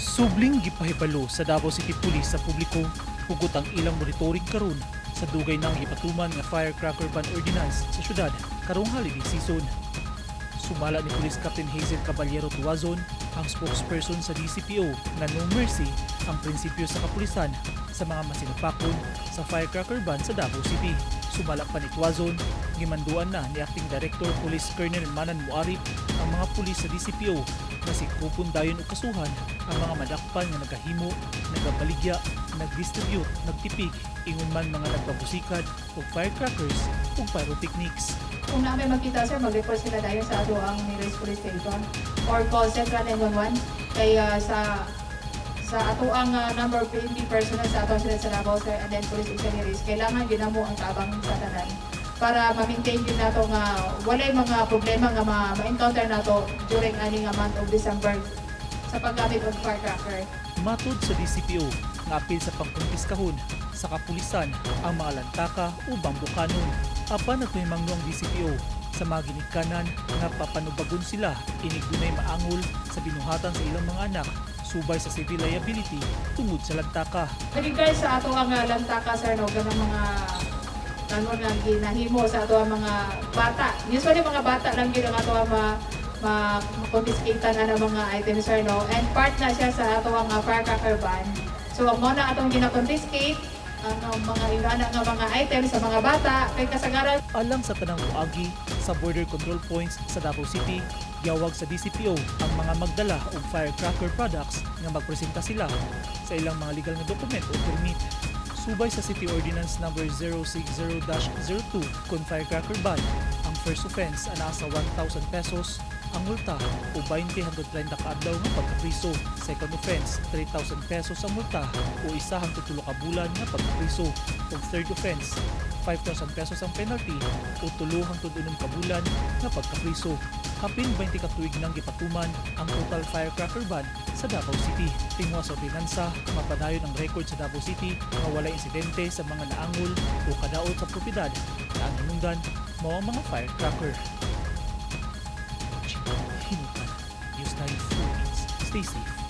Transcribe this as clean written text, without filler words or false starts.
Subling gipahibalo sa Davao City Police sa publiko hugot ang ilang monitoring karon sa dugay nang gipatuman nga firecracker ban ordinance sa syudad karong holiday season. Sumala ni Police Captain Hazel Caballero Tuazon, ang spokesperson sa DCPO, nga no mercy ang prinsipyo sa kapulisan sa mga masinupakon sa firecracker ban sa Davao City. Sumala pa ni Tuazon, gimanduan na ni Acting Director Police Colonel Manan Muarip ang mga pulis sa DCPO na sikupon dayon og kasuhan ang mga madakpan nga nagahimo, nagabaligya, nagdistribute, nagtipig, ingon man mga nagpabusikad og firecrackers ug pyrotechnics. Kung naa may makita, sir, mag-report sila dayon sa ato ang nearest police station or call Central 911 kay sa ato ang number of PNP personnel sa atong sila sa Davao, sir, and then police auxiliaries, kailangan ginamo ang tabang sa tanan para ma-maintain gyud nato nga walay mga problema nga ma-encounter nato during ani nga month of December sa paggamit og firecracker. Matod sa DCPO, nga apil sa pangkumpiskahon sa kapulisan ang mga lantaka o bamboo cannon. Apan nagpahimangno ang DCPO sa mga ginikanan nga papanubagon sila inig dunay maangol sa binuhatan sa ilang mga anak subay sa civil liability tungod sa lantaka. With regards sa ato ang lantaka, sir, no, ganang mga ano nga ginahimo sa ato ang mga bata. Usually mga bata lang gyud ang ato ang ma ma na ng mga items, sir, no. And part na siya sa ato ang firecracker ban. So ang mao na atong gina-confiscate ang mga ingana nga mga items sa mga bata kay kasagaran Alang sa tanang moagi sa border control points sa Davao City, giyawag sa DCPO ang mga magdala og firecracker products nga magpresenta sila sa ilang mga legal nga dokumento o permit. Subay sa City Ordinance Number 060-02 kon firecracker ban, ang first offense anaa sa 1,000 pesos ang multa o 20 hangtod 30 ka adlaw nga pagkapriso. Second offense, 3,000 pesos ang multa o 1 hangtod 3 ka bulan nga pagkapriso. Ug third offense, 5,000 pesos ang penalty o 3 hangtod 6 ka bulan nga pagkapriso. Kapin 20 ka tuig nang gipatuman ang total firecracker ban sa Davao City. Tinguha sa ordinansa, mapadayon ang record sa Davao City nga walay insidente sa mga naangol o kadaot sa propiedad na ang hinungdan mao ang mga firecracker. Hinutan, News 9 Philippines. Stay safe.